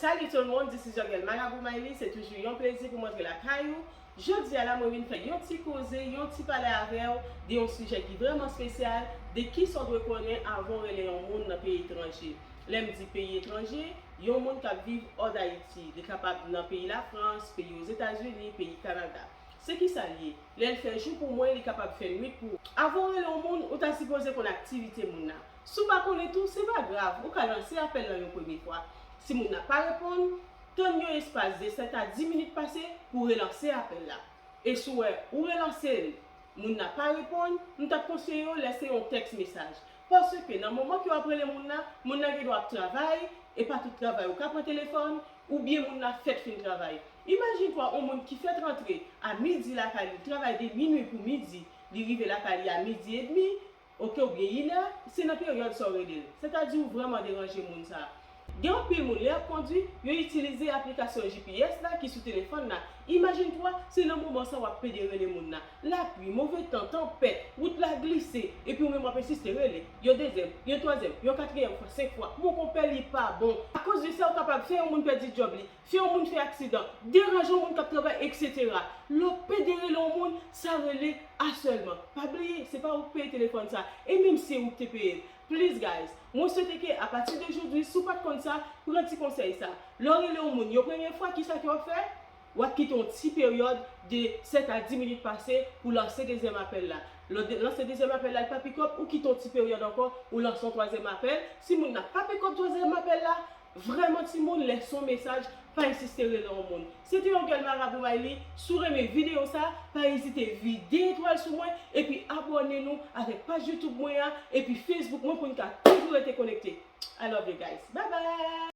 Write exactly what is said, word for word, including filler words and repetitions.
Salut tout le monde, this is your girl Marabou Miley. Se toujou yon plezi pou m antre lakay ou. Jodi a la, mwen vin fè yon ti koze, yon ti pale avè w de yon sijè ki vrèman espesyal, de kisa w dwe konnen avan w rele yon moun nan peyi etranje. Lè m di peyi etranje, yon moun k ap viv hors Dayiti. Li kapab nan peyi Lafrans, peyi Ozetazini, peyi Kanada. Se kisa l ye? Lè l fè jou pou mwen, li kapab fè nwit pou ou. Avan w rele yon moun, ou ta sipoze konn aktivite moun nan. Si w pa konnen tou, se pa grav, ou ka lanse apèl lan yon premye fwa. Si moun nan pa reponn, tann yon espas de sèt a dis minit pase pou w relanse apèl la. E si w wè ou relanse l, moun nan pa reponn, m t ap konseye w lèse yon tèks mesaj. Paske nan moman ke w ap rele moun nan, moun nan gendwa ap travay, e pa tout travay ou ka pran telefòn, oubyen moun nan fèk fin travay. Imajine twa yon moun ki fèk rantre a midi lakay li, li travay de minwi pou midi, li rive lakay li a midi edmi, oke, oubyen inè, se nan peryòd sa w rele l. Sètadi ou vrèman deranje moun sa a. Gen anpil moun, lè y ap kondui, yo itilize aplikasyon G P S la ki sou telefòn nan. Imajine twa, se nan moman sa w ap pede rele moun nan. Lapli, move tan, tanpèt, wout la glise, epi ou menm w ap ensiste rele. Yon dezyèm, yon twazyèm, yon katriyèm fwa, senk fwa. Mon konpè, li pa bon. Akoz de sa, ou kapab fè yon moun pèdi djòb li, fè yon moun fè aksidan, deranje yon moun k ap travay, etsetera. Lè w pede rele yon moun, sa rele asèlman. Pa bliye, se pa ou k peye telefòn sa, e menm si se ou k te peye l. Please, guys, mwen swete ke apati de jodi, si w pa t konn sa, pran ti konsèy sa. Lè w rele yon moun yon premye fwa, kisa ke w ap fè? W ap kite yon ti peryòd de sèt a dis minit pase pou lanse dezyèm apèl la. Lè w de- lanse dezyèm apèl la, li pa pikòp, ou kite yon ti peryòd ankò, ou lanse yon twazyèm apèl. Si moun nan pa pikòp twazyèm apèl la, vrèman timoun, lèse yon mesaj, pa ensiste rele yon moun. Se te yon gèl Marabou Miley. Si w renmen videyo sa, pa ezite vide etwal sou mwen, epi abòne nou avèk paj YouTube mwen an, epi Facebook mwen pou n ka toujou rete konekte. I love you guys. Bye bye!